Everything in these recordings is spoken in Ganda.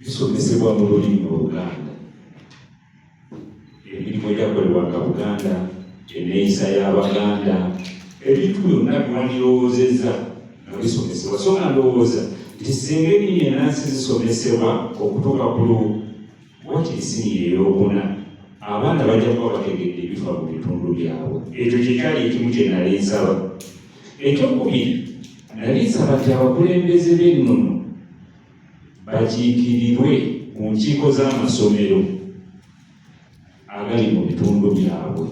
Bisomesebwa mu lulimi Oluganda. Emirimu egyakolebwanga Buganda, enneeyisa y'Abaganda, ebintu byonna byewandirowoozezza nga bisomesebwa. So nga ndowooza nti singa ennimi ennansi zisomesebwa okutuuka ku lu wakiri siniya ey'okuna, abaana bajja kuba bategedde ebifa mu bitundu byabwe. Ekyo kye kyali ekimu kye nali nsaba. Ekyokubiri, nali nsaba nti abakulembeze b'ennono bakiikirirwe ku nkiiko z'amasomero agali mu bitundu byabwe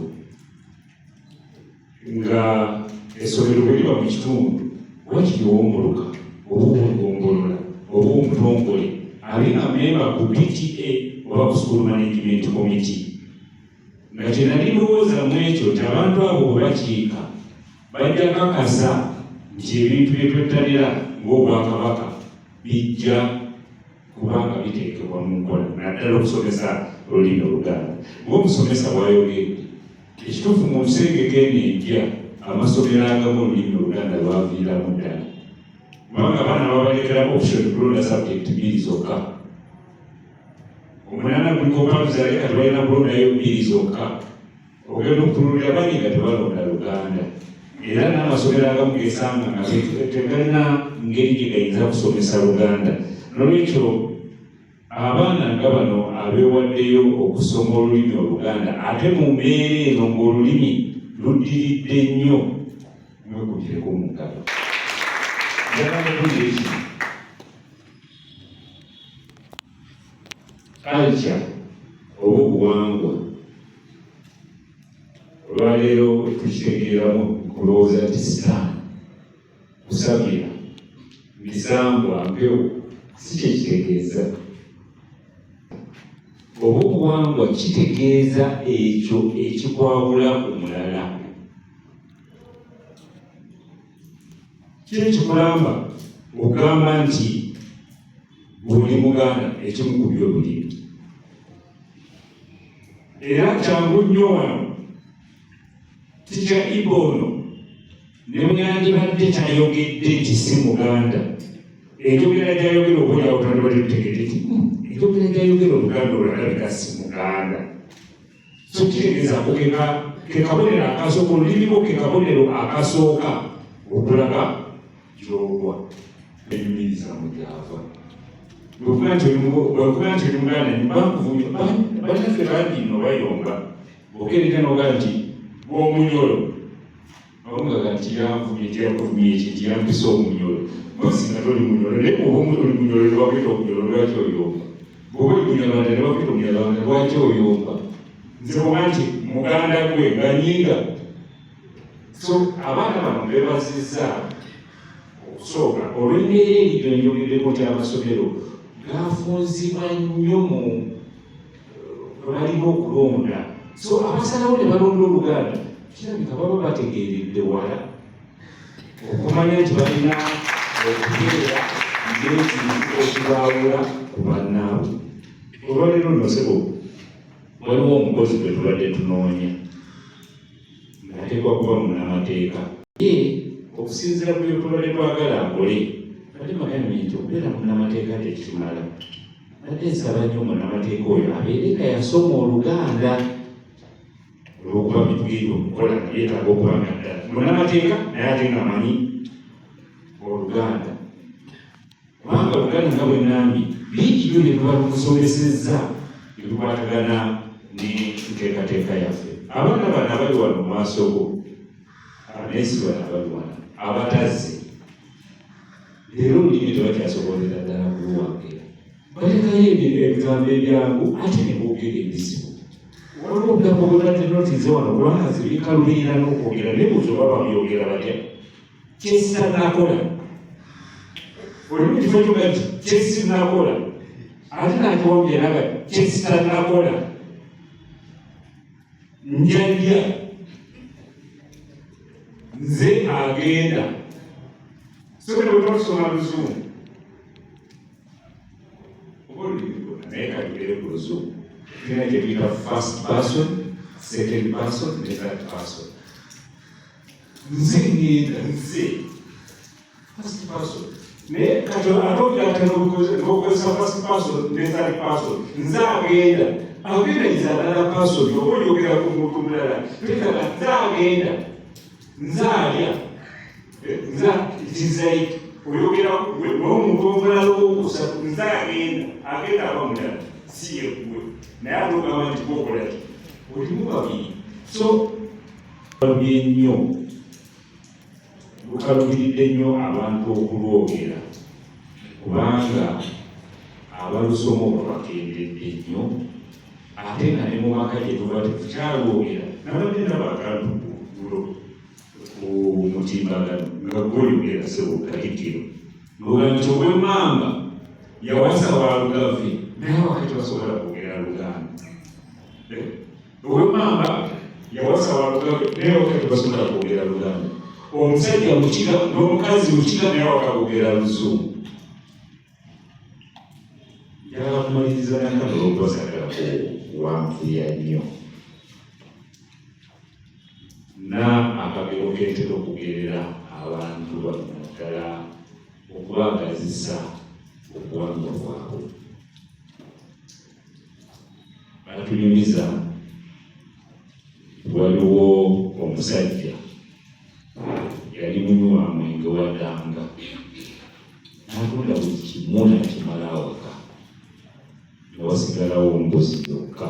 nga essomero bwe liba mu kitundu wakiri ow'omuluka oba ow'eggombolola oba omutongole abe nga memba ku PTA oba ku school management committee. Nga kye nali ndowooza mu ekyo nti abantu abo bwe bakiika bajja kakasa nti ebintu bye twettanira ng'Obwakabaka bijja kubanga biteekebwa mu nkola, naddala okusomesa olulimi Oluganda. Ng'omusomesa bw'ayogedde, ekituufu mu nsengeka eno empya amasomero agamu olulimi Oluganda lwaviiramu ddala, kubanga abaana babalekera option kulonda subject bbiri zokka. Omunaana guliko pamuzale, kati balina kulondayo bbiri zokka. Ogenda okutunulira bangi nga tebalonda Luganda, era n'amasomero agamu gesanga nga tegalina ngeri gye gayinza kusomesa Luganda. Nolwekyo abaana nga bano abeewaddeyo okusoma olulimi Oluganda, ate mu mbeera eno ng'olulimi luddiridde nnyo, mwekubireko mu ngalo. Njagala okuwulira ekino. Culture oba obuwangwa olwaleero tukitegeeramu kulowooza nti sitaani, kusabira, misambwa, mpewo, si kyekitegeeza. Oba obuwangwa kitegeeza ekyo ekikwawula ku mulala. Kiki ekikulamba okugamba nti bw'oli Muganda? Ekimu ku byo lulimi. Era kyangu nnyo wano tikya Ibo ono ne bwe yandibadde tayogedde nti si Muganda, enjogera gy'ayogera oba olyawo twandibadde tutegedde nti enjogera gy'ayogera Oluganda olwo alabika si Muganda. So kitegeeza ako ke kabonero akasooka, olulimi lwo ke kabonero akasooka okulaga gy'ogwa. Enyumiriza mu gyava. Bwekuba nti oli Muganda, bankuvumye bannaffe bangi nno bayomba. Okeereka n'ogaa nti bw'omunyolo, abamugaga nti yanvumye, teyakuvumye eki nti yampisa omunyolo. Mpozi nga toli munyolo, naye bw'oba oli munyolo ne bakuyita omunyolo, lwaki oyomba? Bw'oba oli Munyarwanda ne bakuyita Omunyarwanda, lwaki oyomba? Nze kuba nti Muganda gwe nga nyinga. So abaana bano beebazizza okusooka olw'embeera eri gyenjogeddeko nti amasomero gafunzibwa nnyo mu bwe balina okulonda. So abasalawo ne balonda Oluganda kirabika baba bategeeredde wala okumanya nti balina okubeera ng'ekintu ekibaawula ku bannaabwe. Olwaleero nno ssebo waliwo omukozi gwe tubadde tunoonya ng'ateekwa kuba munnamateeka. Ye okusinziira ku bye tubadde twagala akole, badde magambye nti okubeera munnamateeka tekimala. Badde nsaba nnyo munnamateeka oyo abeere nga yasoma Oluganda, olw'okuba bitugenda okukola nga yeetaaga okuba nga ddala munnamateeka naye ate ng'amanyi Oluganda, kubanga Oluganda nga bwe nnambye bingi nnyo bye tuba tumusomesezza ebikwatagana n'enteekateeka yaffe. Abaana bano abali wano mu maaso go, abensi bano abali wano abatazze leero, olulimi tebakyasobolera ddala kuluwangira. Balekayo ebigambo ebyangu ate ne boogera ebizibu. Waliwo obugambo bwe badde notize wano, kubanga nze binkalubirira n'okwogera, nebuuza oba babyogera batya. Kyesitanakola, oli mu kifo kyoga nti kyesinakola, ate nakiwambye naga kyesitanakola. Njajja nze agenda sokera bwe twatusoma Luzungu oba olulimi lwonna, naye katubeere ku Luzungu, tulina kye tuyita first person, second person ne third person. Nze ngenda, nze first person. Naye kati ate ogatta n'okozesa first person ne third person. Nze agenda, agenda is another person, oba oyogera ku muntu mulala. Toyitaga nze agenda, nze alya, nze, it is like oyogera n'omuntu omulala owokusatu. Nze agenda, agenda aba mulala, si yeggwe, naye ate ogamba nti gwokola ki, olimu babiri. So balubye nnyo, lukalubiridde nnyo abantu okulwogera, kubanga abalusoma oba bakendedde nnyo, ate nga ne mu maka gye tuba tetukyalwogera. Nabadde ndaba akantu gulo ku mutimbagano nga gwoyogera, sebo Katikkiro, ng'oga nti ow'emmamba yawasa Walugave, naye awaka tebasobola kwogera Luganda. Ow'emmamba yawasa Walugave, naye awaka tebasobola kwogera Luganda. Omusajja Mukiga n'omukazi Mukiga, naye awaka kwogera Luzungu. Njagala kumaliriza nakano, olwokuba sagala kuwanvuya nnyo, na akagero kentera okugerera abantu bano, naddala okubagazisa obuwangwa bwabwe. Batunyumiza waliwo omusajja yali munywi wa mwenge wadanga, n'atunda buli kimu nakimala awaka, newasigalawo mbuzi yokka,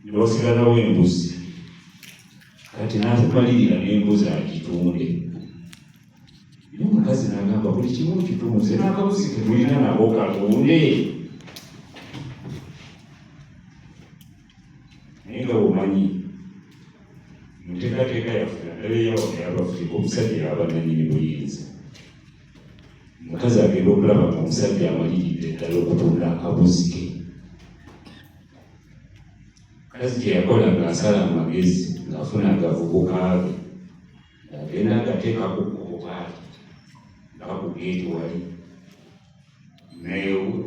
newasigalawo embuzi. Kati n'amalirira n'embuzi agitunde, naye omukazi n'agamba, "Buli kimu kitunze, n'akabuzi ketulina nabo katunde." Naye nga bwomanyi, mu nteekateeka yaffe, naddala eyawano ey'Abafirika, omusajja yaba nanyini buyinza. Omukazi agenda okulaba nga omusajja amaliridde ddala okutunda akabuzi ke. Mukazi kye yakola, ng'asala amagezi, ng'afuna agavubuka ge, ng'agenda agateeka ku kkubo bw'ati nga ku geeti wali, ne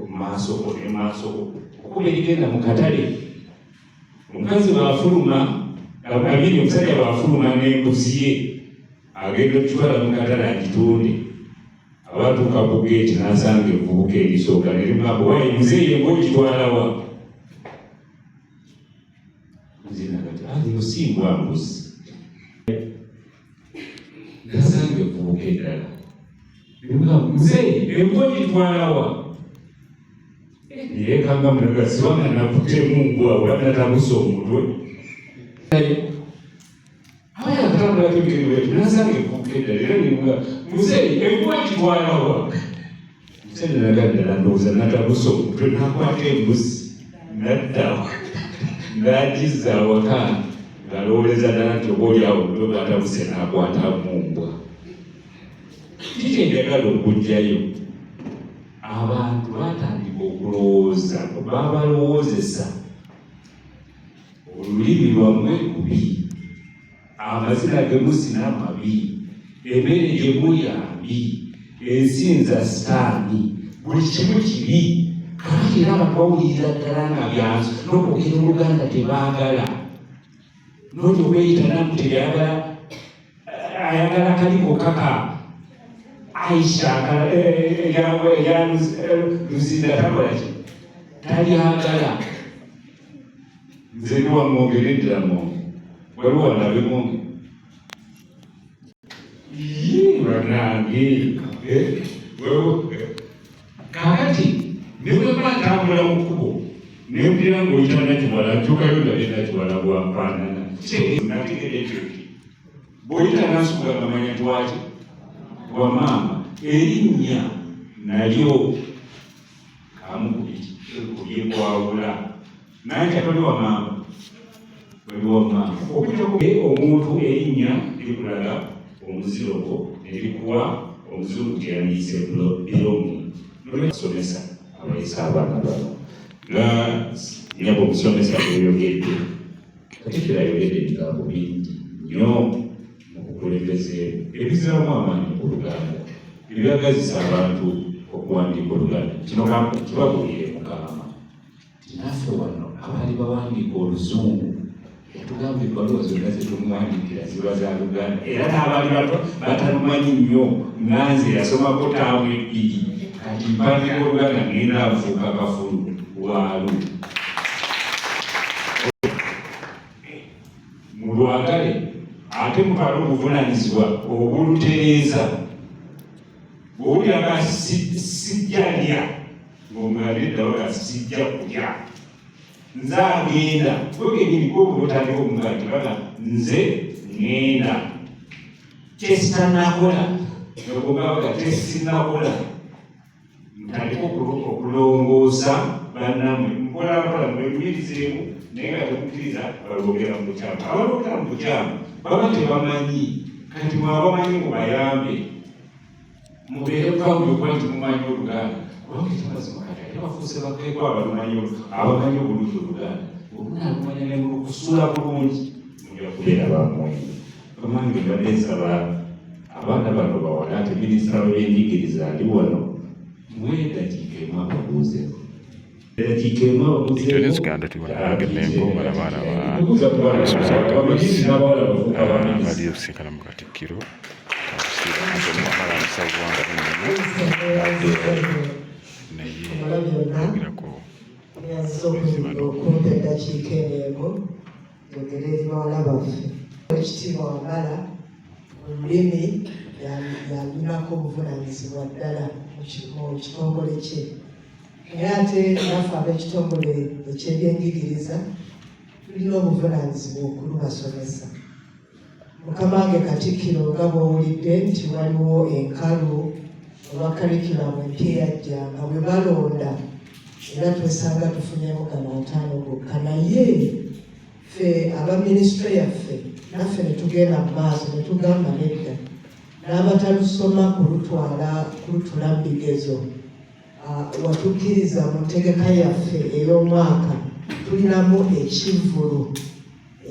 maasoko ne maasoko, okuba erigenda mu katale. Omukazi bw'afuluma abiri, omusajja bw'afuluma n'embuzi ye, agenda okutwala mu katale agitunde, aba atuuka ku geeti n'asanga evvubuka erisooka ne limugamba, "Wayi muzeeyi, ng'ogitwalawa?" Nze nagati ali osimbwa mbuzi. Nasanga evvubuka eddala limugamba, "Muzeeyi, embwa ogitwalawa?" Yeekanga munaga, sibanga nakuttemu mbwa oba natabuse omutwe. Aba yakatambulako ebigere bwetu, nasanga evvubuka eddala era nemuga, "Muzeeyi, embwa ogitwalawa?" Omusajja naga, "Ddala ndowooza natabuse omutwe." Nakwata embuzi nadda n'agizza awaka, ng'alowooleza ddala nti oba oli awo omutwe gwatabuse n'akwata mu mbwa. Kiki enjagala okuggyayo? Abantu batandika okulowooza, babalowoozesa olulimi lwammwe lubi, amazina ge muzina mabi, emmere gye mulya mbi, ensinza sitaani, buli kimu kibi. Kakati era abantu bawulirira ddala nga byansu n'okwogera Oluganda tebaagala, noti okweyita namu tebyagala, ayagala kaliko kaka Aisha erya Luzinda takola ki, talyagala. Nze ndi Waŋŋonge, neddira Ŋŋonge. Waliwo wanabe Ŋŋonge? Yii bannange, kaakati ne bwe mba ntambula mu kkubo nempulira ng'oyita Nakiwala, ntuukayo ndabe Nakiwala bwafaanana. Nategedde ekyo bw'oyita Nansubuga ngamanya nti waki wa maama. Erinnya nalyo kamu kubyekwawula. Nankya toli wa maama, oli wa maama. Okujjako omuntu, erinnya likulaga omuziro gwo ne likuwa omuzungu gye yandiise belonging. Nolwesomesa abayisa abaana bano nga nyabo omusomesa bweyogedde, Katikkiro ayogedde ebigambo bingi nnyo mu bukulembeze ebiziramu amaanyi ku Luganda, ebyagazisa abantu okuwandiika Oluganda. Kino kibabuulire mukama nti naffe wano abaali bawandiika Oluzungu Yatugamba ebbaluwa zonna zetumuwandiikira ziba za Luganda, era n'abaali batalumanyi nnyo nga nze yasomako taamu ebbiri, kati mpandiika Oluganda ngenda nfuuka kafulu waalu. Mulwagale ate mutwale obuvunaanyizibwa obulutereeza. Bw'owulira nga sijja lya, ng'omugambye ddawa sijja kulya, nze agenda gwe kenyini gwe obutandika omugamba nti baga nze ŋŋenda kyesitanakola, nogombabaga kyesinakola, mutandike okulongoosa bannamwe mpolampola, mwenyumirizeemu, naye nga temukkiriza balwogera mu bukyamu. Abalwogera mu bukyamu baba tebamanyi, kati mwabamanyi mubayambe, mubeere proud okuba nti mumanyi Oluganda, kubanga ekyamazima kati ate bafuuse bakeeko abalumanyi, abamanyi obulungi Oluganda. Olunaalumanya ne mulukusuula bulungi, mujja kubeera bamuwendo. Bamange, mbadde nsaba abaana bano bawala, ate minisita w'ebyenjigiriza ali wano, muwe eddakiika emu ababuuzeeko, eddakiika emu ababuuzeeko. Uganda tubona Mengo bano abaana ba bali okusinkana mu Katikkiro Wamala Musawo Wanga naye ayogerako. Okumpa eddakiika eno emu njogere eri bawala baffe. Ekitiibwa Wamala, olulimi yalinako obuvunaanyizibwa ddala mu kitongole kye, naye ate naffe ab'ekitongole ekyebyenjigiriza tulina obuvunaanyizibwa okulubasomesa. Mukama wange Katikkiro, nga bw'owulidde nti waliwo enkalu olwa curriculum empya eyajja, nga bwe balonda era twesanga tufunyemu gano 50 gokka, naye ffe aba minisitule yaffe naffe ne tugenda mu maaso ne tugamba nedda, n'abatalusoma kulutwala kulutula mu bigezo. Watukkiriza mu ntegeka yaffe ey'omwaka tulinamu ekivvulu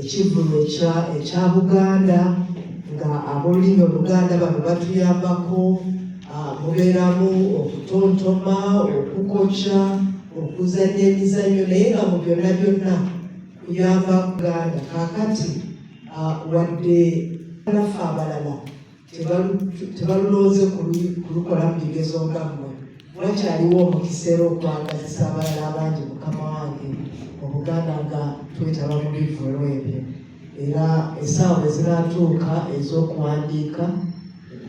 ekya Buganda, nga ab'olulimi Oluganda bano batuyambako. Mubeeramu okutontoma, okukokya, okuzannya emizannyo, naye nga mu byonna byonna kuyamba Buganda. Kaakati wadde naffe abalala tebalulonze kulukola mu bigezo nga mmwe, wakyaliwo omukisa era okwagazisa abalala abangi, mukama wange, mu Buganda nga twetaba mu bivvulu ebyo. Era essaawa bwe zinaatuuka ez'okuwandiika,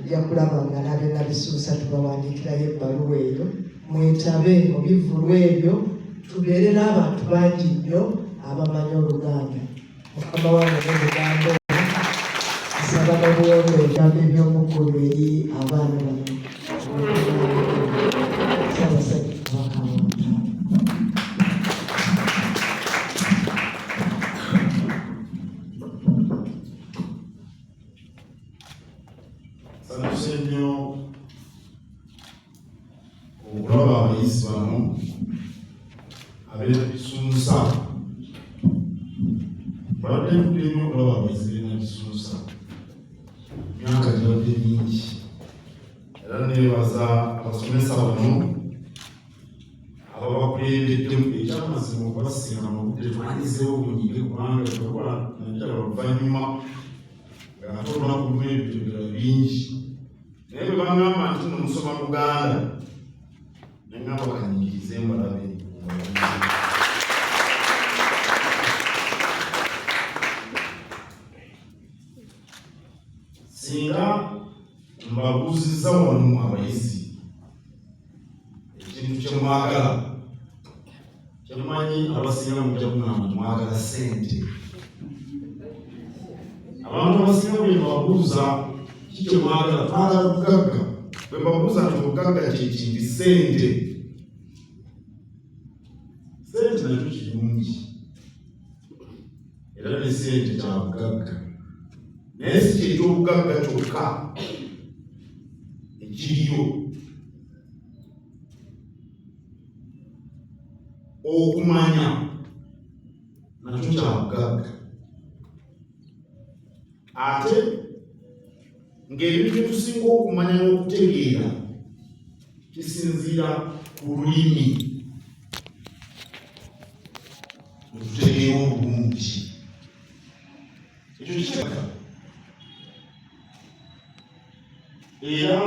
nja kulaba nga n'ab'e Nabisuusa tubawandiikirayo ebbaluwa eyo, mwetabe mu bivvulu ebyo, tubeere n'abantu bangi nnyo abamanyi Oluganda. Mukama wange, n'olugambo nsaba n'obuwongo ebigambo eby'omuggulu eri abaana bano. Ssaabasajja Kabaka wampa. Nsanyuse nnyo okulaba abayizi bano ab'ebisunsa. Mbadde ntudde nnyo okulaba abayizi b'enabisunsa, emyaka gibadde mingi, era neebaza abasomesa bano ababakulembeddemu. Ekyamazima, okubasinga mu budde twalizeewo bunyige, kubanga tebakola naddala oluvannyuma ng'ate olunaku lumu ebintu ebirala bingi, naye bwe baŋŋamba nti no musoma Luganda, ne ŋŋamba kanyigirize mbalabe. Singa mbabuuzizza wano abayizi ekintu kye mwagala, kyemumanyi abasinga mujja kuŋŋamba nti mwagala ssente. Abantu abasinga bwe mbabuuza ki kye mwagala, twagala bugagga. Bwe mbabuuza nti obugagga kye kinti ssente, ssente nakyo kirungi, era ne ssente kya bugagga, naye si kyekyobugagga kyokka ekiriyo. Okumanya nakyo kya bugagga, ate ng'ebintu bye tusinga okumanya n'okutegeera kisinziira ku lulimi lwe tutegeera obulungi. Era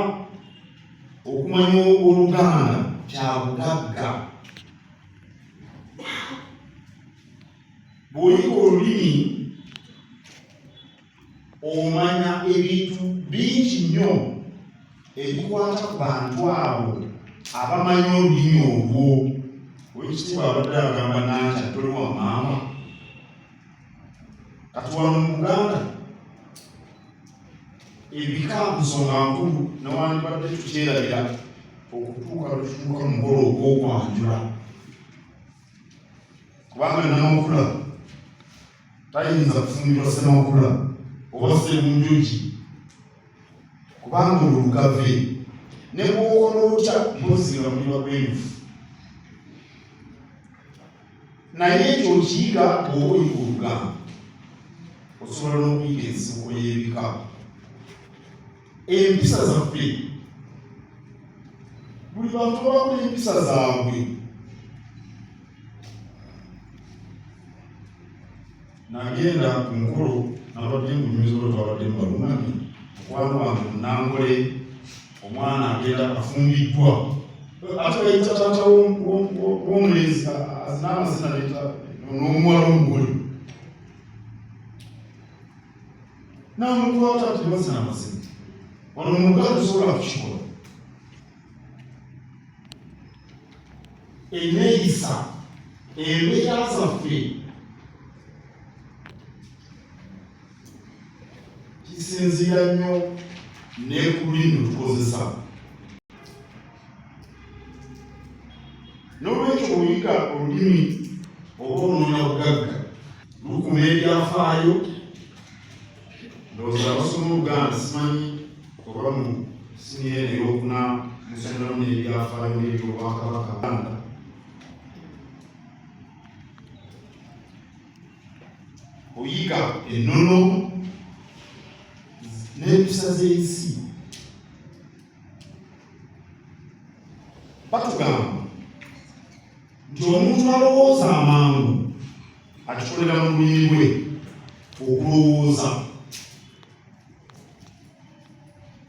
okumanya Oluganda kya bugagga. Bw'oyiga olulimi omanya ebintu bingi nnyo ebikwata ku bantu abo abamanyi olulimi olwo. Owekitiibwa abadde agamba Nankya toli wa maama. Kati wano mu Buganda ebika nsonga nkulu, newandibadde tukyerabira okutuuka lwetutuuka mu mukolo ogw'okwanjula, kubanga Namakula tayinza kufumbirwa Ssemakula oba Sserunjogi, kubanga olwo lugave ne bwokola otya mpozi nga muli bagwenyufu. Naye ekyo okiyiga bw'oba oyiga Oluganda, osobola n'okuyiga ensibuko y'ebika, empisa zaffe. Buli bantu babamu n'empisa zaabwe. Nagenda ku mukolo, nabadde ngunyumiza olwo twabadde mu balungamye mukwano wange Munangole, omwana agenda afumbiddwa, ate bayita taata w'omulenzi azina amazina n'omuwala omugole namukwata nti bazina amazina. Wano mu Buganda tosobola kukikola. Eneeyisa, embeera zaffe kisinziira nnyo ne ku lulimi lutukozesa. N'olwekyo bw'oyiga olulimi oba onoonya bugagga, lukuma ebyafaayo. Ndowooza abasoma Oluganda, simanyi oba mu siniya eno ey'okuna musomeramu n'ebyafaayo n'ebyobwakabaka. Oyiga ennono n'empisa z'ensi. Batugamba nti omuntu alowooza amangu akikolera mu lulimi lwe. Okulowooza,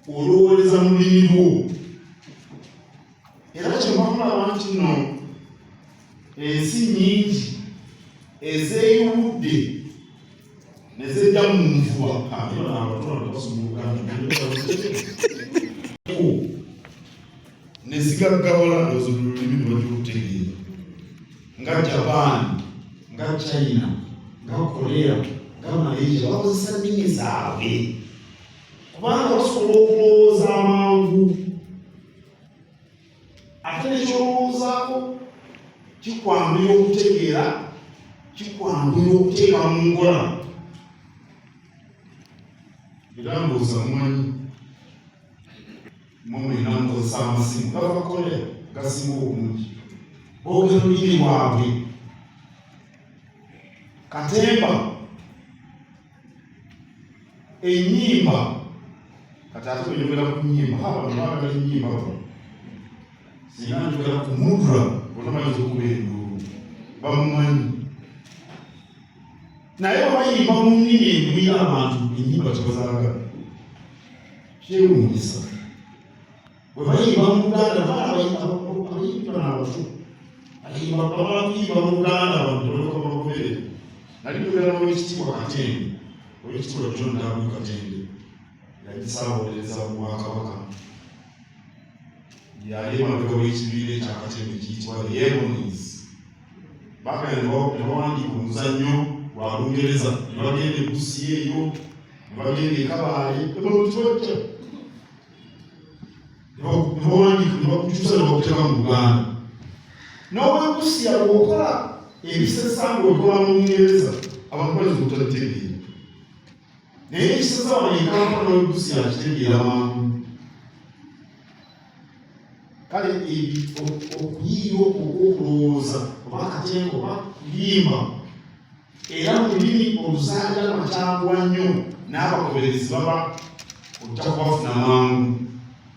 olowooleza mu lulimi lwo. Era kyemulaba nti nno ensi nnyingi ezeeyubudde ne zejja mu nvuba, ne zigaggawala, ndowooza olulimi ne bajja okutegeera, nga Japan, nga China, nga Korea, nga Malaysia, bakozesa nnimi zaabwe kubanga basobola okulowooza amangu, ate nekyolowoozaako kikwanguya okutegeera, kikwanguya okuteeka mu nkola. Era ndowooza mumanyi mwe mwena mukozesa amasimu gava Korea gasinga obungi, boogera olulimi lwabwe. Katemba, enyimba, kati ate bwenjogera ku nyimba, abantu baagala enyimba bano. Singa njogera ku mudra, bonna bayinza okuba enduulu, bamumanyi, naye babayimba mu nnimi engwira, abantu enyimba tebazaagala. Kyewuunyisa, bwe bayimba mu Luganda, baana abayimbi bano abato ayimba, bamala kuyimba mu Luganda, abantu tebalyoka babagoberera. Nali njogera n'Owekitiibwa Katende, Owekitiibwa John W Katende, yali Ssaabawolereza wa Kabaka, yali emabega w'ekibiina ekyakatembe kiyitibwa The Ebonies. Bagenda ne bawandiika omuzannyo gwa Lungereza, ne bagenda e Busia eyo, ne bagenda e Kabaale, tebajja ne bawandiika ne bakukyusa ne bakuteeka mu Luganda. N'ow'e Busia bw'okola ebisesa ng'obikola mu Lungereza, abantu bayinza obutabitegeera, naye ekisesa wano e Kampala n'ow'e Busia akitegeera mangu. Kale okuyiiya okwo okw'okulowooza oba akatengo oba kuyimba era mu lulimi oluzaalirana kyanguwa nnyo, n'abagoberezi baba ojja kubafuna mangu.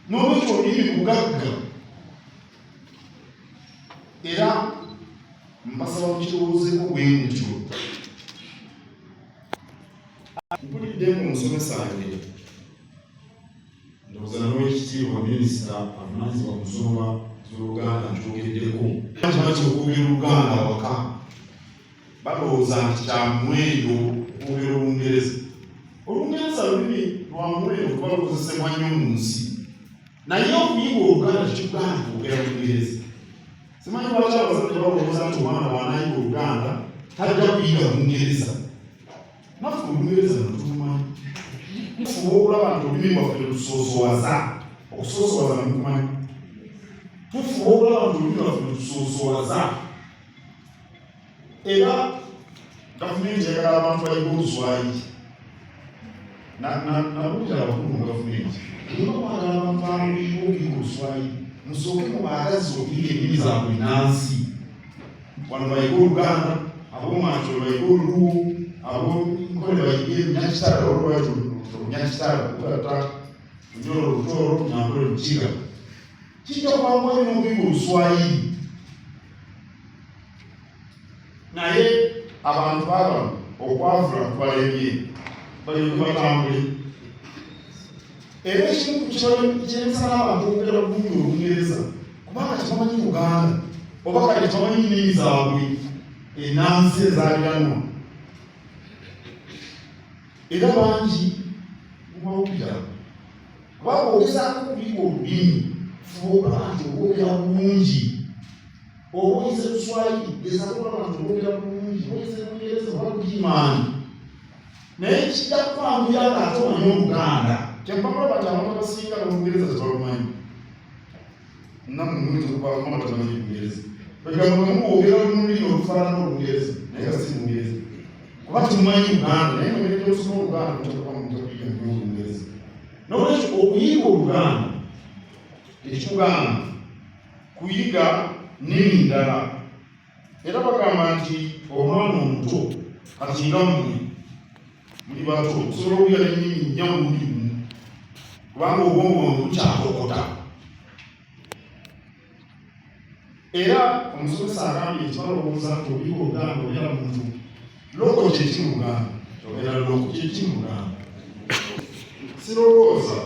N'olwekyo olulimi bugagga, era mbasaba mukirowoozeeko bwe mutyo. Mpulidde ng'omusomesa ayogera, ndowooza. Ndowooza n'owekitiibwa minisita avunaanyizibwa ku nsonga z'Oluganda nkyogeddeko. Kiba okwogera Oluganda awaka balowooza nti kya muwendo okwogera Olungereza. Olungereza lulimi lwa muwendo kuba lukozesebwa nnyo mu nsi, naye okuyiga Oluganda tekikugaana kwogera Lungereza. Simanyi lwaki abazadde balowooza nti omwana bw'anaayiga Oluganda tajja kuyiga Lungereza. Naffe Olungereza netulumanyi, tufuba okulaba nti olulimi lwaffe tetusoosowaza. Okusoosowaza nemukumanyi, tufuba okulaba nti olulimi lwaffe tetusoosowaza. Era gavumenti eyagala abantu bayiga Oluswayiri. Nabuulira abakulu mu gavumenti, niba mwagala abantu abayiga okuyiga Oluswayiri, musooke mubaagazize okuyiga ennimi zaabwe ennansi. Wano bayiga Oluganda, ab'Omwanjo bayiga Oluluwo, ab'Nkole bayige Lunyakitara, olwaki Olunyakitara, Lugatta, Lunyoro, Lutooro, Nyankole, Lukiga. Kijja kwanguwa nnyo okuyiga Oluswayiri. Naye abantu babano okwavula kubalemye, balyoke batambule. Era ekimu ku kiremesa n'abantu okwogera bulungi Olungereza, kubanga tebamanyi Luganda, oba kale tebamanyi nnimi zaabwe ennansi ezaaliranwa. Era bangi mubawulira kubanga ogezaako okuyiga olulimi, fuba okulaba nti olwogera bulungi. Oba oyize Luswayiri, gezaako okulaba nti olwogera bulungi. Oba oyize Lungereza oba Lugimaani, naye kijja kukwanguya nga ate omanyi Oluganda. Kyempa kulaba nti abantu abasinga n'Olungereza tebalumanyi, nammwe muyinza okubamu abatamanyi Lungereza. Bagamba nga muwogera olulimi olufaanana Olungereza naye nga si Lungereza, kuba temumanyi Luganda. Naye mwengeri gy'osoma Oluganda mujja kuyiga nnyo Olungereza. N'olwekyo okuyiga Oluganda tekikugaana kuyiga nnimi ndala. Era bagamba nti omwana omuto, kati nga mmwe muli bato, osobola okuyiga n'ennimi nnya mulundi gumu, kubanga obwongo bwammwe bukyatokota. Era omusomesa agambye nti balowooza nti okuyiga Oluganda obeera muntu loko. Kyeki mu Luganda? Obeera loko kyeki mu Luganda? Sirowooza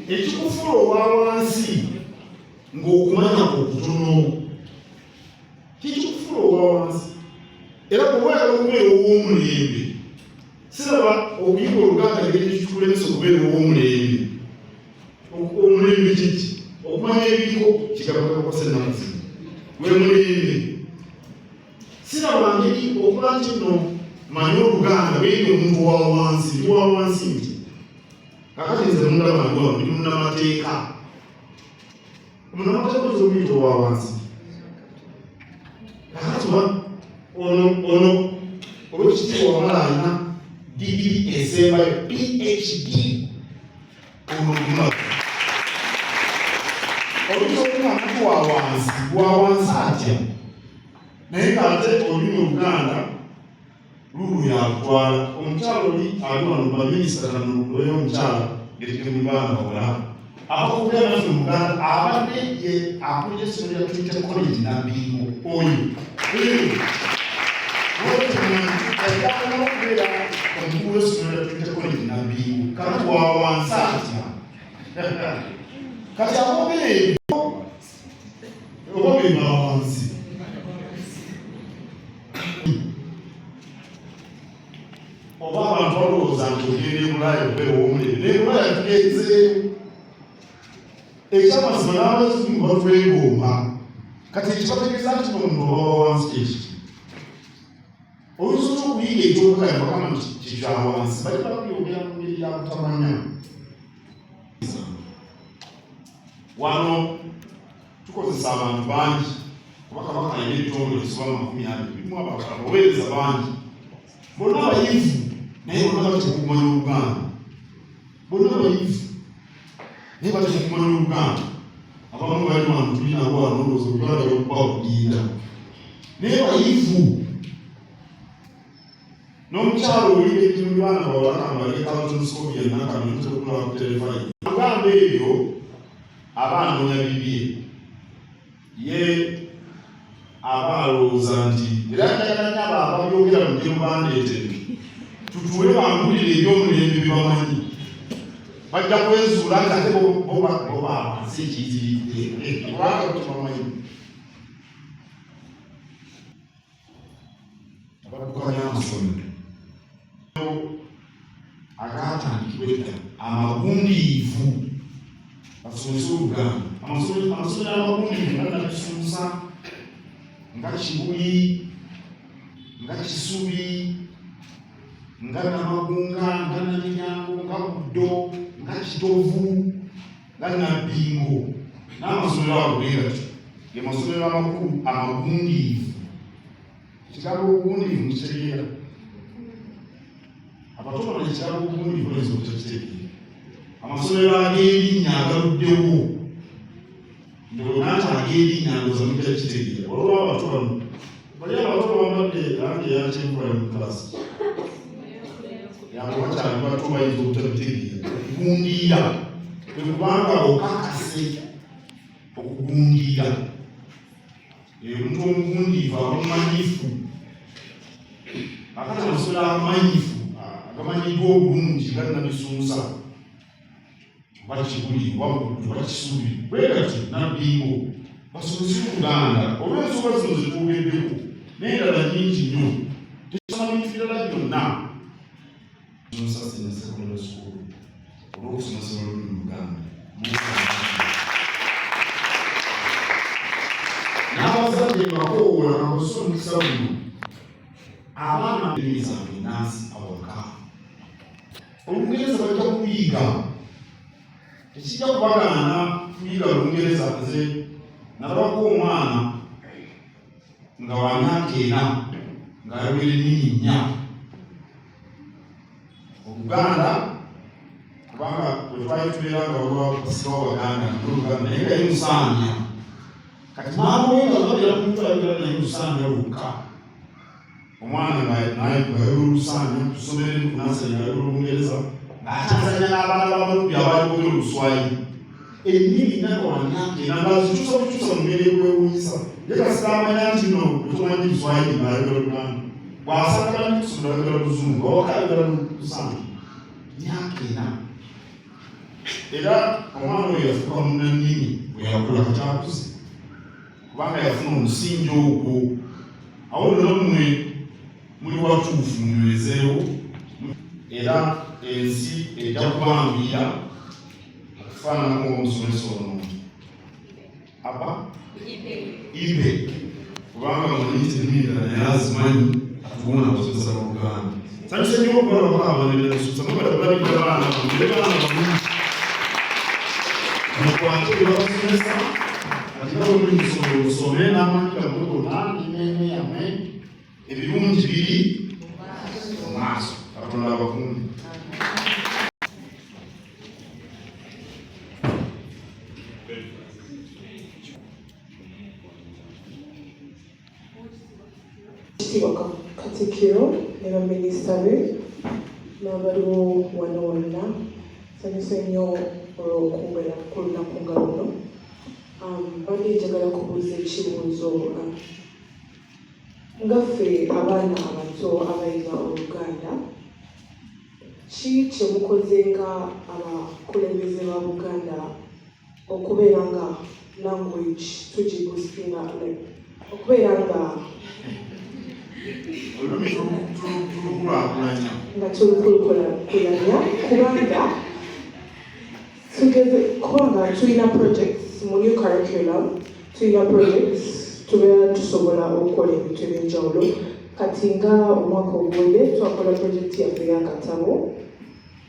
ekikufuula owa wansi ng'okumanya okutono kikikufuula owa wansi. Era bw'oba oyagala okubeera ow'omulembe, siraba okuyiga Oluganda engeri kikulemesa okubeera ow'omulembe. Omulembe kiki? Okumanya ebiriko kigabagakosa ennaku zino gwe mulembe. Siraba ngeri okuba nti nno manyi Oluganda beeri omuntu wa wansi, ndi wa wansi nti kakati nze mundaba ndi wano, ndi munnamateeka. Munnamateeka oyinza okuyita owa wansi? Kakati ono ono olwekitiibwa wamala alina digiri esembayo, PhD. Ono oluguma oyinza okugamba nti wa wansi, wa wansi atya? Naye ng'ate olulimi Oluganda lulu yakutwala. Omukyala oli ali wano, baminisita kano, omukyala ng'etike mu baana bawala abakwogera naffe mu Luganda, abadde ye akulira essomero lya Trinity College Nabbingo. Oyo yajjagala okubeera omukulu w'essomero lya Trinity College Nabbingo, kakati wa wansi atya? Kati aboogera ebyo oba be ba wansi? Oba abantu balowooza nti ogenda e Bulaaya okubeera ow'omulembe, naye Bulaaya tugenzeeyo. Ekyamazima n'abazungu batwegomba. Kati ekibategeeza nti omuntu oba wa wansi kyekiki? Oyinza otya okuyiga ekyobukaya bagamba nti kikya wansi? Bali babyogera mu ngeri ya butamanya. Wano tukozesa abantu bangi, kuba Kabaka alina ebitongole ebisoba mu 20, birimu abaweereza bangi, bonna bayivu, naye bonna batya okumanya Oluganda. Bonna bayivu, naye batya okumanya Oluganda. Abamu bali wano, tuli nabo wano, ndowooza Oluganda lwokuba okudinda, naye bayivu. N'omukyalo oli ekimu baana bawala kambaleke Carlton Scovia Nakamyuta okulaba ku telefayi agamba ebyo, aba anoonya bibye. Ye aba alowooza nti, era njagala nnyo abo ababyogera mujje mubandeetere tutuule bambulire eby'omulembe bye bamanyi. Bajja kwezuula nga ate bo bawansi ekiyitiridde kubanga tebamanyi. Abaddukanya amasomero agaatandikibwa edda amagundiivu basomese Oluganda. Amasomero amagundiivu nga Nakisunsa, nga Kibuli, nga Kisubi, nga Namagunga, nga Namiryango, nga Buddo, nga Kitovu, nga Nabbingo, n'amasomero ago bwe gatyo ge masomero amakulu amagundiivu. Ekigambo obugundiivu mukitegeera? Abato bano ekigambo obugundiivu bayinza obutakitegeera. Amasomero ag'erinnya agaluddewo, ndowooza nti ag'erinnya ndowooza mujja kukitegeera. Waliwo abato bano bali abato bambadde langi eya kyenvu bali mu kilasi yabo bakyali bato bayinza obutabitegeera. Okugundiira kwe kubanga okakase okugundiira. Omuntu omugundiivu aba mumanyifu. Akati amasomero amamanyifu agamanyiddwa obulungi nga Namisunsa oba Kibuli oba Buddu oba Kisubi bwe gatyo Nabbingo basomese Oluganda olw'ensonga zino ze twogeddeko n'endala nnyingi nnyo. Tetusoma bintu birala byonna. Nsunsa Senior Secondary School olw'okusomesa olulimi Oluganda. N'abazadde mbakoowoola bakozese omukisa guno abaana ennimi zaabwe ennansi awaka. Olungereza bajja kuyiga, tekijja kubagaana kuyiga Lungereza. Nze nalabako omwana nga wa myaka 4 ng'ayogera ennimi 4, Oluganda, kubanga bwe twali tubeera nga waliwo basikawo Baganda n'Oluganda, naye nga ye Musaanya. Kati maama we nga babeera ku muntu ayogera naye Lusaanya lwokka, omwana ng'ayogera Olusaanya ku ssomero eri ku nasale, ng'ayogera Olungereza, ng'akyazanya n'abaana b'Abalubbi abaali boogera Oluswayiri. Ennimi 4 nga wa myaka 4 ng'azikyusa bukyusa mu ngeri ekwewuunyisa. Ye kasita amanya nti nno bwe tumanyi Luswayiri ng'ayogera Luganda, bw'asanga banne ku ssomero ayogera Luzungu, awaka ayogera Lusaanya. Myaka 4. Era omwana oyo yafuuka munnannimi bwe yakula, kati akuze, kubanga yafuna omusingi ogwo. Awo nno mmwe muli watuufu, munywezeewo, era ensi ejja kubanguyira okufaananako ng'omusomesa ono aba Ibe, kubanga mumanyi nti ennimi endala naye azimanyi, atuwona abasomesa ba Luganda. Nsanyuse nnyo okubalabako abaana b'Enasusa, mwebale kulabirira baana, mugire baana balungi, mukwate bye babasomesa. Kati nga bwe muli musomero, musome n'amaanyi gammwe gonna n'emmeeme yammwe. Ebirungi biri mu maaso. Katonda abakuume. Kitiibwa Katikkiro ne baminisita be n'abaliwo wano wonna, nsanyuse nnyo olw'okubeera ku lunaku nga luno. Mbadde njagala kubuuza ekibuuzo nga ffe abaana abato abayiga Oluganda, ki kye mukoze nga abakulembeze ba Buganda okubeera nga language tugiboostinga, like okubeera nga olulimi tulukulaakulanya nga tulukulaakulanya, kubanga tugeze kubanga tulina projects mu new curriculum, tulina projects, tubeera tusobola okukola ebintu ebyenjawulo. Kati nga omwaka oguwedde twakola project yaffe y'akatabo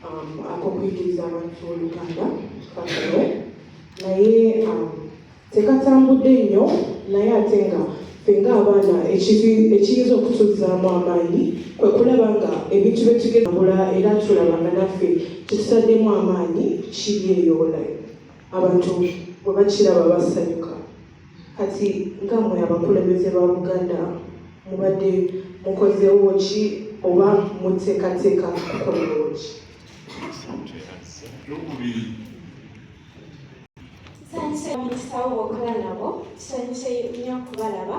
ak'okuyigiriza abantu Oluganda kakano, naye tekatambudde nnyo. Naye ate nga ffe ng'abaana ekiyinza okutuzzaamu amaanyi kwe kulaba nga ebintu bye tugezambula, era tulaba nga naffe kyetutaddemu amaanyi kiri eyo, like abantu bwe bakiraba basanyuka. Kati nga mmwe abakulembeze ba Buganda, mubadde mukozeewo ki oba muteekateeka kukolewo ki? Ekyokubiri. Tusanyuse minisita wo bw'okola nabo, tusanyuse nnyo okubalaba.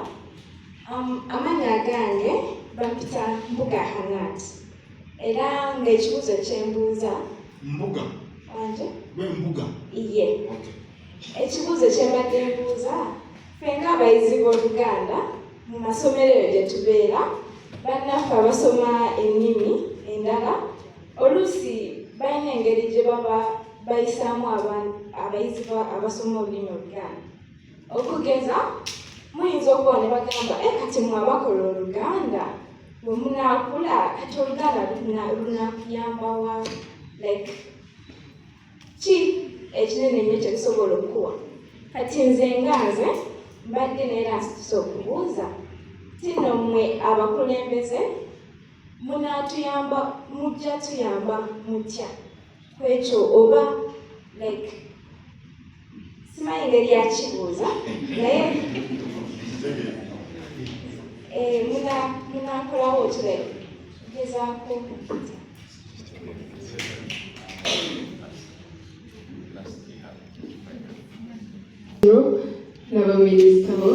Amannya agange bampita Mbuga Hanat, era ng'ekibuuzo kye mbuuza Mbuga. Wanje? Gwe Mbuga? Iye. Okay. Ekibuuzo kye mbadde mbuuza, ffe ng'abayizi b'Oluganda mu masomero eyo gye tubeera, bannaffe abasoma ennimi endala oluusi balina engeri gye baba bayisaamu abayizi abasoma olulimi Oluganda. Okugeza, muyinza okuba ne bagamba, e kati mwe abakola Oluganda bwe munaakula kati Oluganda lunaakuyamba wa, like ki ekinene nnyo kye tusobola okukuwa. Kati nze nga nze mbadde neera nsituse okubuuza ti nno mmwe abakulembeze munaatuyamba, mujja tuyamba mutya ku ekyo, oba like simanyi ngeri yakibuuza naye munakolawo ki, like gezaako. N'abaminisita bo,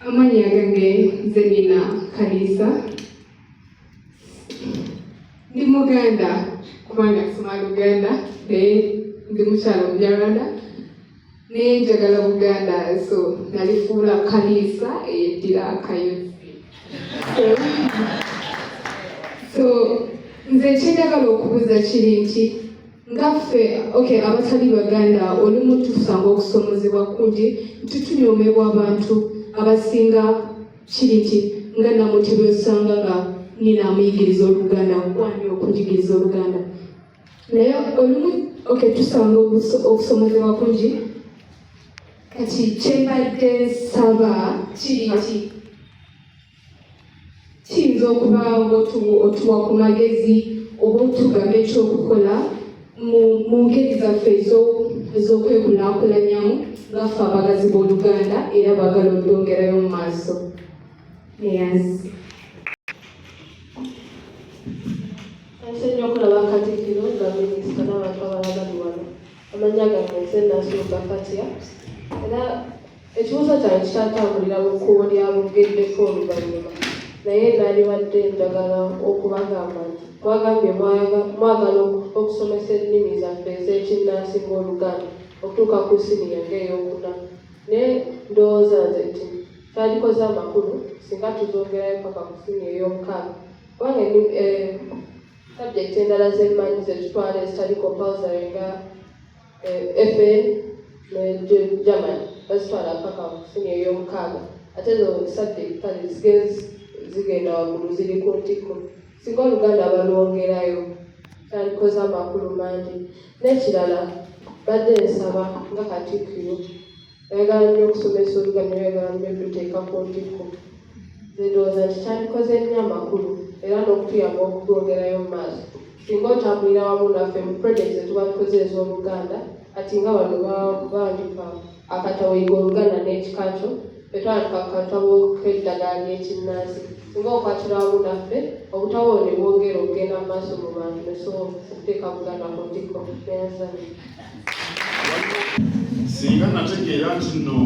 amannya gange nze Nina Kalisa, ndi Muganda kubanga nsoma Luganda, naye ndi mukyala Omunyarwanda, naye njagala Buganda, so nalifuula Kalisa eyeddira Akayozi. So nze ekyenjagala okubuuza kiri nti ngaffe, okay, abatali Baganda olumu tusanga okusomozebwa kungi nti tunyoomebwa abantu abasinga. Kiri nti nga Namutebi osanga nga nina amuyigiriza Oluganda, kwani okujigiriza Oluganda, naye olumu, okay, tusanga okusomozebwa kungi. Kati kyembadde nsaba kiri nti kiyinza okuba nga otuwa ku magezi oba otugamba ekyokukola mu ngeri zaffe ez'okwekulaakulanyamu ngaffe abagazi b'Oluganda era baagala olwongerayo mu maaso. Neyanzi. Nsanyuse nnyo okulaba Katikkiro nga minisita n'abantu abalala bali wano. Amannya gange nze Nasumba Fatia, era ekibuuzo kyange kikyatambulira mu kkubo lya bugeddeko oluvannyuma, naye naalibadde njagala okubagamba nti mwagambye mwagala okusomesa ennimi zaffe ez'ekinnansi ng'Oluganda okutuuka ku siniya ng'eyokuna, naye ndowooza nze nti kyalikoze amakulu singa tuzongerayo paka ku siniya ey'omukaaga, kubanga subject endala zemmanyi zetutwala ezitali compulsory nga FN ne German bazitwala paka ku siniya ey'omukaaga, ate ezo subject kale zigenda waggulu, ziri ku ntikko. Singa Oluganda balwongerayo kyandikoze amakulu mangi. N'ekirala, badde nsaba nga Katikkiro ayagala nnyo okusomesa Oluganda, oyagala nnyo luteeka ku ntikko, nze ndowooza nti kyandikoze nnyo amakulu era n'okutuyamba okutwongerayo mu maaso singa otambulira wamu naffe mu project zetuba tukoze ez'Oluganda. Ati nga wano bawandika akatabo Yiga Oluganda n'Ekika Kyo, fetwandika akatabo k'eddagala ly'ekinnansi. Singa okwatira wamu naffe obutabo ne bwongera okugenda mu maaso mu bantu, nesobola okuteeka Buganda ku ntikko. Neyanzanyo. Singa nategeera nti nno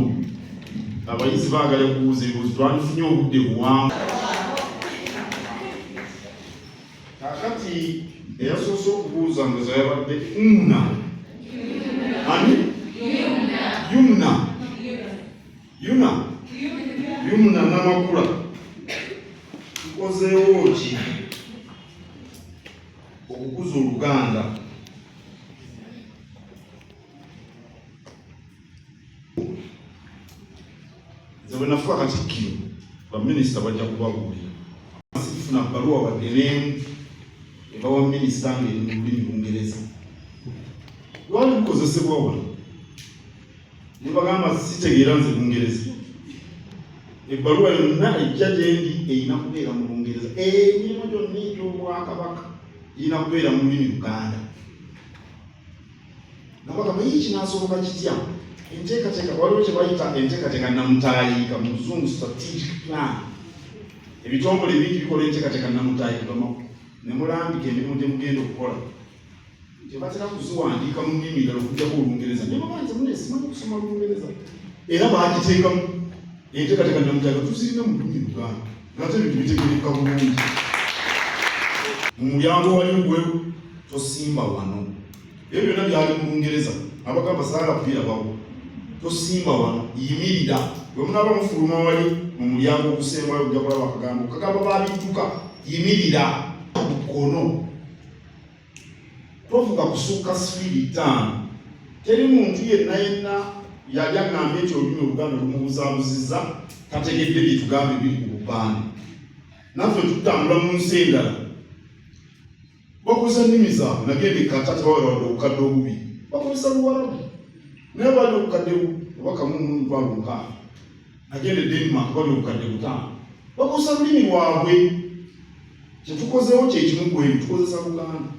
abayizi baagala kubuuza ebibuuzo, twandifunye obudde buwanvu. Kakati eyasoose okubuuza ndoza yabadde Umna, ani, Yumna, Yuna, Yumna Namakula. Tukozeewo ki okukuza Oluganda? Nze bwe nafuka katikkiro, baminisita bajja kubabuulira, sifuna bbaluwa wadde n'emu eva wa minisita ng'eri mu lulimi Lungereza. Lwali lukozesebwa wano ne bagamba sitegeera nze Lungereza. Ebbaluwa yonna ejja gye ndi erina kubeera mu Lungereza. Emirimu gyonna egy'Obwakabaka girina kubeera mu lulimi Luganda. Nga bagamba, "Ii, kinaasoboka kitya?" Enteekateeka, waliwo kye bayita enteekateeka namutaayiika, mu Luzungu strategic plan. Ebitongole bingi bikola enteekateeka namutaayiika ne mulambika emirimu gye mugenda okukola. Tebatera kuziwandiika mu nnimi ndala okuggyako Olungereza. Naye baba nze mune simanyi kusoma Lungereza, era baagiteekamu enteekateeka namutaayiika tuzirina mu lulimi Luganda, ng'ate ebintu bitegeereka bulungi. Mu mulyango wali gwe tosimba wano. Ebyo byonna byali mu Lungereza. Abagamba saagala kubirabawo. Tosimba wano, yimirira. Bwe munaaba mufuluma wali mu mulyango ogusembayo ojja kulaba akagambo kagamba babidduka, yimirira ku kkono. Tovuga kusukka sipiidi ttaano. Teri muntu yenna yenna yali aŋŋambye nti olulimi Oluganda lumubuzaabuzizza, tategedde bye tugamba ebiri ku bupande. Naffe tutambula mu nsi endala bakozesa nnimi zaabwe. Nagenda e Qatar tebawera wadde obukadde obubiri, bakozesa Luwarabu naye bali obukadde oba kamu mu mitwalo mukaaga. Nagenda e Denmark bali obukadde butaano, bakozesa lulimi lwabwe. Kyetukozeewo kyekimu ku ebyo, tukozesa Luganda.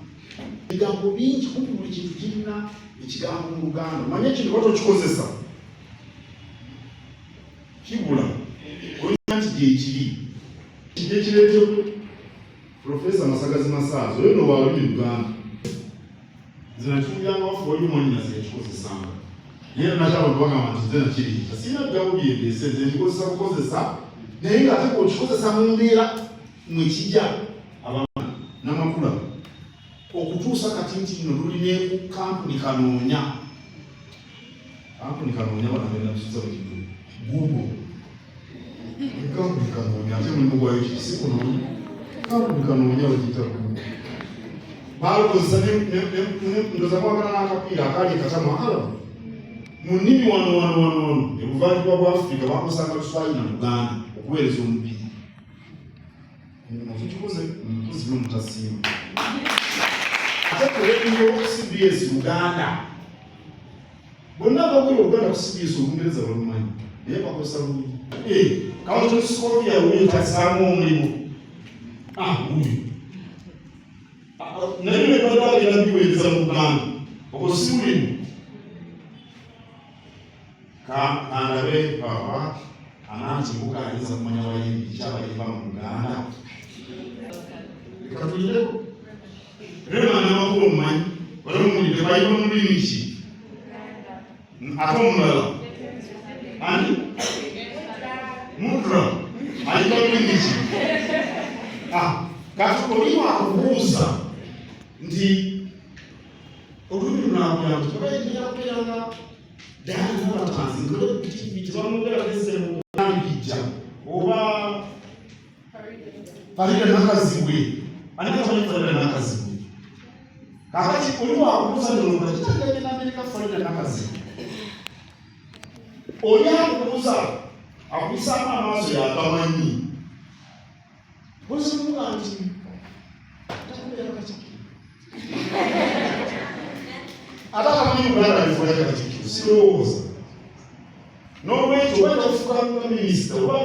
Ebigambo bingi, kumpi buli kintu kirina ekigambo mu Luganda. Manye ekintu oba tokikozesa kibula, oyinza nti gyekiri kyekireetebwa. Profesa Masagazi Masaazi oyo no wa lulimi Luganda, nze nakiwuliranga waffe waliyo mwannyinaze yakikozesanga, naye nakyaba bagamba nti nze nakiriita sirina bigambo byendeese, nze nkikozesa bukozesa, naye ng'ate bw'okikozesa mu mbeera mwekijja abaana namakula okutuusa kati nti nno luli ne ku kampuni kanoonya kampuni kanoonya banagenda kusuza bukidu Google kampuni kanoonya ate mulimu gwayo kiki si kunoonya kampuni kanoonya bagiyita Google balukozesa ndoza mwagala n'akapiira akaali ekatamu akalaba mu nnimi wano wano wano wano ebuvanjuba bwa Afirika bakozesanga Luswayiri na Luganda okuweereza omupiira. Tukikoze mukozi n'omutasiima ate ku radio CBS Uganda bonna abagula Oluganda ku CBS Olungereza balumanyi naye bakozesa lubi. Kawutusikoya wuyo tasaamu omulimu wuyo naye nebadde agenda biweereza mu Uganda ogwo si mulimu. Kandabe papa ananti mbuka ayinza kumanya bayimbi kyabayimba mu Uganda. Leka tuyireko Rema Namakula omumanyi wali omuwulidde bayimba mu lulimi ki? Ate omulala ani? Mudra ayimba lulimi ki? Kati oli wakubuuza nti olulimi lunakuyamba tebayingira kubeera nga Diana Nabatanzi tebamwogera nesembijja oba Farida Nakazibwe ani tamanyi Farida Nakazibwe. Kakati oli wakubuuza nolonda kitagende n'Amerika Farida Nakazibwe oli akubuuza akuyisaamu amaaso yatamanyi ozimuga nti takubeera Katikkiro ate akamanyi Uganda alifuula Katikkiro sirowooza. N'olwekyo oba kyafuuka nga minisita oba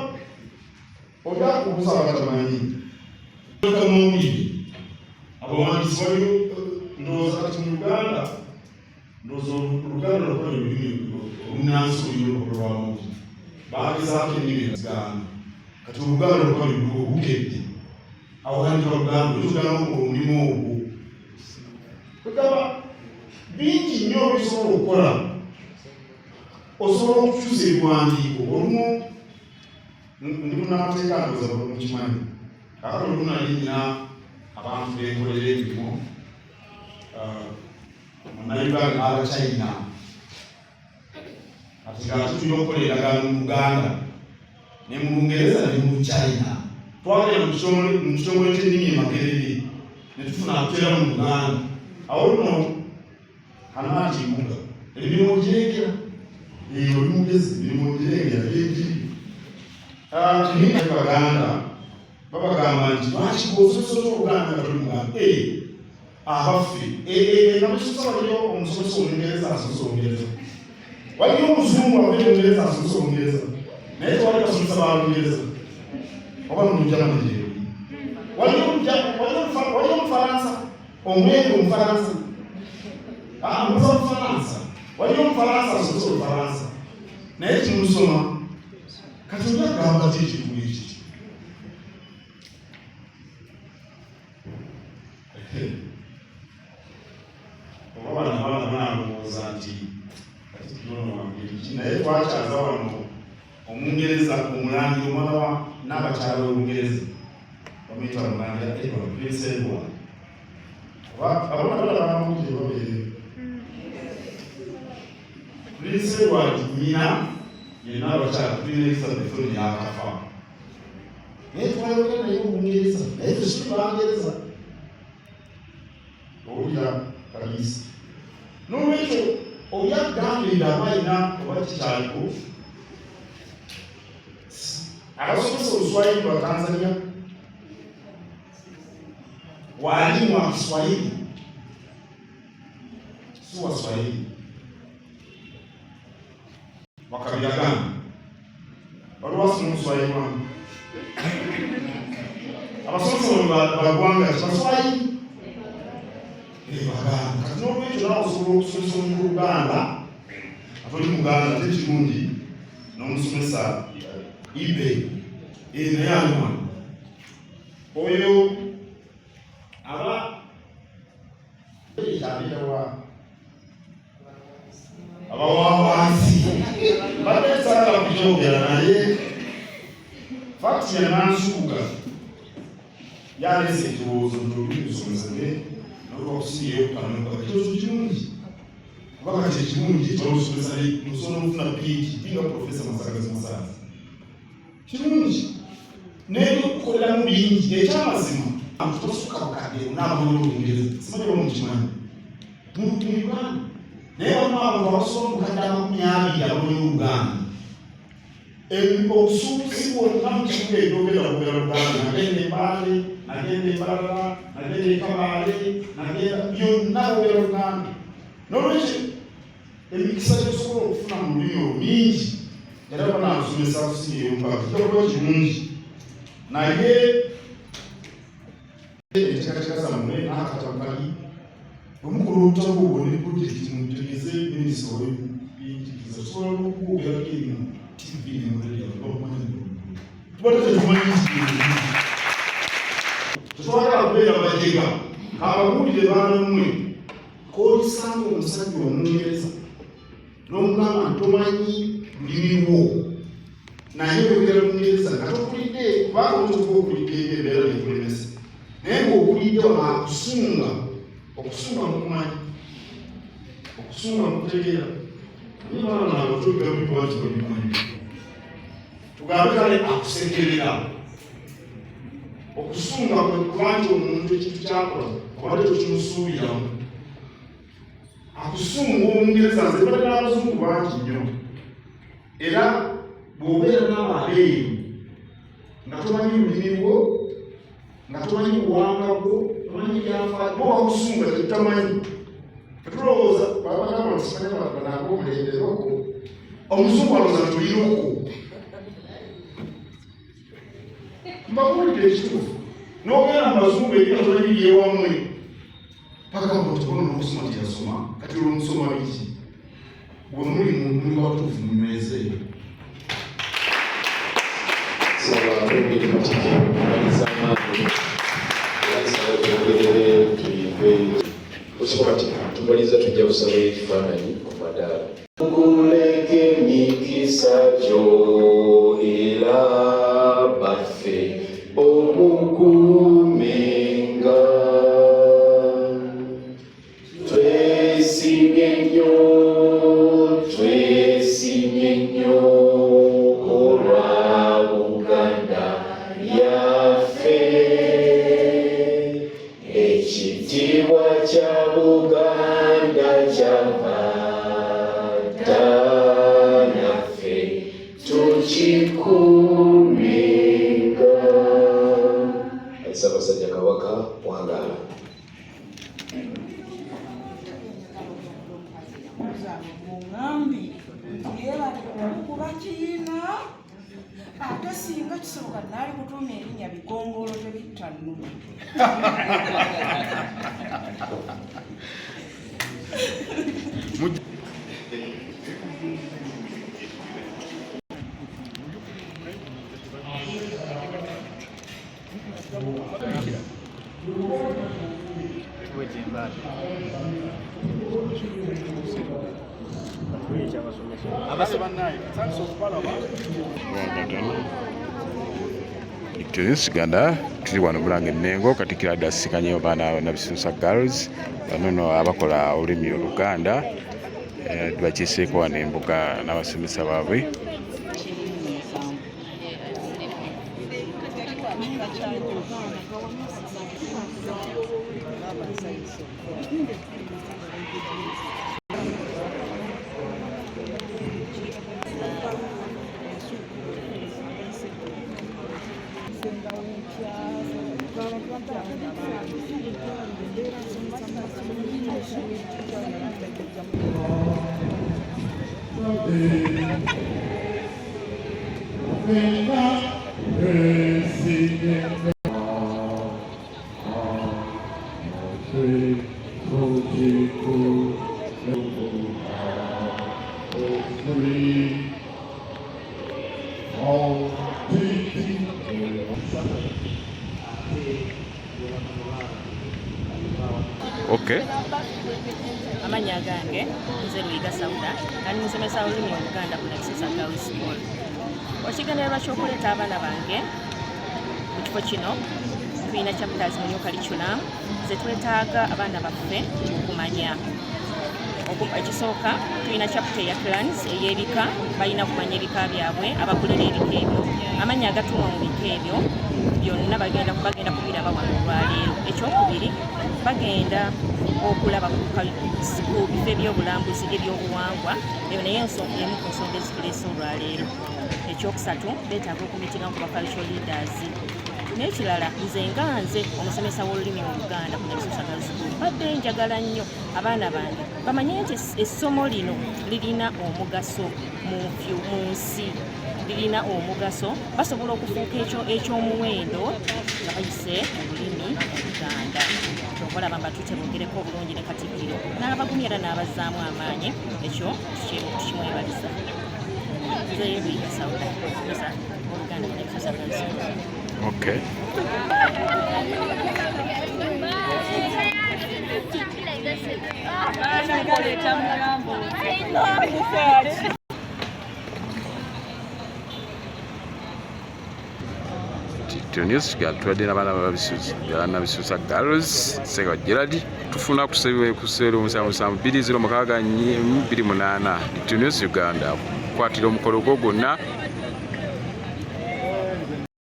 oli akubuuza abatamanyi mawulire abawandiisi waliyo ndowooza kati mu Uganda ndowooza Oluganda lwokola olulimi olunansi olulimi olupapula lw'amawulire bagezaako ennimi ezigaana kati Oluganda lwokola obukedde awaandika Luganda oyinza omulimu ogwo kwegamba bingi nnyo bisobola okukola osobola okukyusa ebiwandiiko. Olumu ndi munnamateeka ndowooza mukimanyi kakati olumu nali nina abantu benkolera emirimu Munnayuganda n'Abachina kati nga tulina okukola endagaano mu Luganda ne mu Lungereza ne mu China. Twagenda mu kitongole ky'ennimi e Makerere ne tufuna akuteera mu Luganda. Awo nno Hanati Mbuga emirimu giregera oli mugezi emirimu giregera gyegiri Baganda babagamba nti lwaki bw'osomesa Oluganda nga toli Muganda abaffe namukisosa waliyo omusomesa Omungereza asomesa Olungereza, waliyo omuzungu avudde Mungereza asomesa Olungereza, naye tewali basomesa ba Lungereza oba mulujamani gyeri. Waliyo Omufalansa omwenge Omufalansa musa Omufalansa, waliyo Omufalansa asomesa Olufalansa naye kimusoma. Kati oli agamba ki ekintu ekiti oba bano abaana banalowooza nti kati tunono wangeri ki? Naye twakyaza wano Omungereza omulangira omwana wa n'abakyala w'Olungereza bamuyita Omulangira Edward, Prince Edward. Abona balaba amawulire babeere Prince Edward nnyina yenna abakyala tulina Elizabeth ono yakafa naye twayogera naye Olungereza naye ffe si Bangereza owulira kabisa n'olwekyo oli agambye aba alina oba kikyaliko abasomesa oluswayiri lwa Tanzania walimu wa Kiswahili si Waswahili wakabila gani? Waliwo asoma omuswahili wange abasomesa bagwanga ki baswahili baganda. Kati n'olwekyo nawe osobola okusomesa omuntu Oluganda ate oli Muganda ate kirungi n'omusomesa ibe naye ali wano oyo aba abawawansi mbadde saagala kukyogera naye Fatia Nansubuga yaleese ekirowoozo nti olulimi lusomesebwe n'oluva kusinga eyokukanoka ekirowoozo kirungi kuba kati ekirungi tolusomesa musobola okufuna PhD nga Profesa Masagazi Masanzi kirungi n'ebyokukoleramu bingi ekyamazima tosukka bukadde onaabona olungereza simanyi oba mukimanyi mu Uganda naye waliwo abantu abasobola obukadde 20 abamanya Oluganda obusuubuzi bwonna mu kibuga ebyogera bwogera Luganda nagenda Embaale nagenda Embalala nagenda Ekabaale nagenda byonna bwogera Luganda n'olwekyo emikisa gy'osobola okufuna mu lulimi olwo mingi era banalusomesa kusinga ey'omukaaga kijja kuba kirungi naye enteekateeka zammwe n'akatabo kali bwe mukola obutabo obwo ne pulojekiti mutegeeze minisita ow'ebyenjigiriza tusobola n'okubwogerako eri mu TV ne mu radio bakumanya tubadde tetumanyi nti tetwagala kubeera bajega ababuulire baana mmwe k'olisanga omusajja Omungereza n'omugamba nti tomanyi lulimi lwo naye oyogera Lungereza nga tokulidde kubanga oyinza okuba okulidde embeera nekulemesa naye ng'okulidde akusunga okusunga mukumanyi okusunga mukutegeera naye baana nabo tubiga bikuba nti babimanyi tugambe kale akusekerera okusunga kwe kuba nti omuntu ekintu kyakola obadde tokimusuubiramu akusunga Omungereza nze mbadde n'abazungu bangi nnyo era bw'obeera n'abo abeeru nga tomanyi lulimi lwo nga tomanyi buwanga bwo tomanyi byafaayo bo bakusunga tetutamanyi tetulowooza babagamba nti simanyi abantu banaaba omulembe loko omuzungu alowooza nti oli loko mbabuulidde ekituufu n'ogenda mu bazungu eri nga tomanyi byewammwe paka nti ono n'okusoma teyasoma kati olwo musoma biki bwe muli muli watuufu munyweze Saba twongere Katikkiro kumaliza amaanyi era nsaba twongerere tuyimbe osaba tumaliza tujja kusaba ekifaananyi ku madaala. Kuleke emikisa gyo era baffe omukuumenga. Twesimye nnyo, twesimye nnyo olwa Buganda yaffe. Ekitiibwa kya Buganda kyava dda naffe tukikuumenga. Ssaabasajja Kabaka wangaala. Muŋambi nti yeebale kukuba kiina ate singa kisoboka naali kutuuma erinnya Bigongolo tebitta nnume. Uganda tuli wano Bulange Mmengo Katikkiro adde asisinkanye baana Nabisunsa Girls bano nno abakola olulimi Oluganda Bakiiseeko wano embuga n'abasomesa baabwe. Okay. Amannya gange nze Luyiga Sauda, nga ndi musomesa w'olulimi Oluganda ku Nakisesa Girls School. Ekigendererwa ky'okuleeta abaana bange mu kifo kino, tulina chapters mu new curriculum ze twetaaga abaana baffe okumanya. Ekisooka, tulina chapter eya clans, ey'ebika. Balina kumanya ebika byabwe, abakulira ebika ebyo, amannya agatuumwa mu bika ebyo byonna bagenda kubiraba wano olwaleero. Ekyokubiri, bagenda okulaba ku bifo ebyobulambuzi ebyobuwangwa. Eyo naye emu ku nsonga ezituleese olwaleero. Ekyokusatu, beetaaga okumitinga ku ba cultural leaders. N'ekirala, nze nga nze omusomesa w'olulimi Oluganda ku Nabisunsa Girls School, badde njagala nnyo abaana bange bamanye nti essomo lino lirina omugaso mu nsi, lirina omugaso, basobola okufuuka ekyomuwendo nga bayise mu lulimi Oluganda. Kyova olaba mbatutte bogereko obulungi ne Katikkiro, n'abagumya era n'abazzaamu amaanyi. Ekyo tukimwebaliza. Nze Luyiga Sauda, musomesa Oluganda ku Nabisunsa Girls School. Okay. News tubadde n'abaana Nabisusa Girls, Sega Gerard. Tufuna ku 077 206 28. News Uganda kukwatira omukolo gwo gwonna.